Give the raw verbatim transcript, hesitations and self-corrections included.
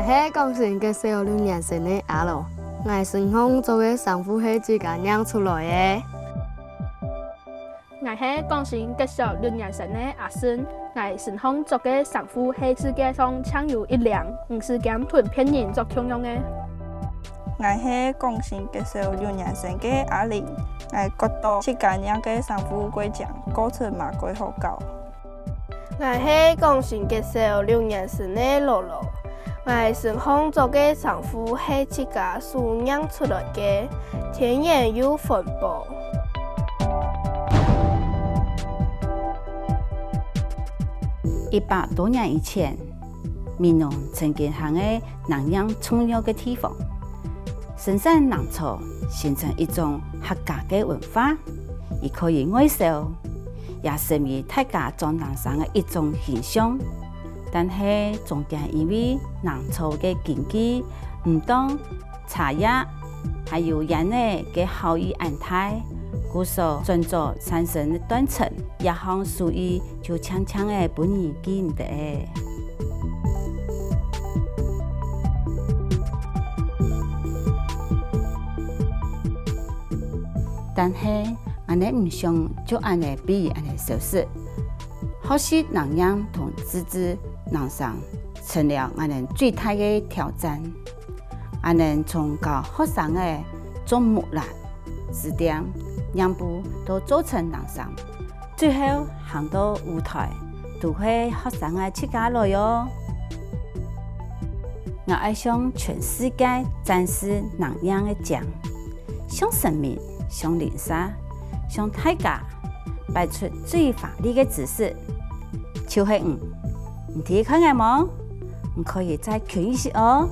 係廣成國小六年生个阿樂，𠊎身項著个衫褲係自家䀴出來个。𠊎係廣成國小六年生个阿信，𠊎身項著个衫褲係世界上淨有一領，毋使驚同別人著共樣个。𠊎係廣成國小六年生个阿玲，𠊎覺著自家䀴个衫褲蓋靚，過出嘛蓋好搞。 𠊎係廣成國小六年生个樂樂，𠊎身項著个衫褲係自家手䀴出來个，天然又環保。一百多年以前，美濃曾經係个農業重要个地方，生產農草形成一種客家个文化，也可以外銷，也成為大家掌人生个一種形象。但係中間因為農草个經濟毋當，茶葉還有菸仔个效益恁大，故所轉做產生斷層，這項手藝就淨淨仔分人記毋得仔。但係，𠊎等毋想就恁仔被恁仔消失。學習農業同自主農場成了𠊎等最大个挑戰。𠊎等從教學生仔種木蘭、紙店、染布到做成農場，最後行到舞台，都係學生仔自家來哦。𠊎愛向全世界展示農業个靚，向神明、向鄰舍、向大家擺出最華麗个姿勢，就係你。你第一看𠊎無？你可以再近一息哦。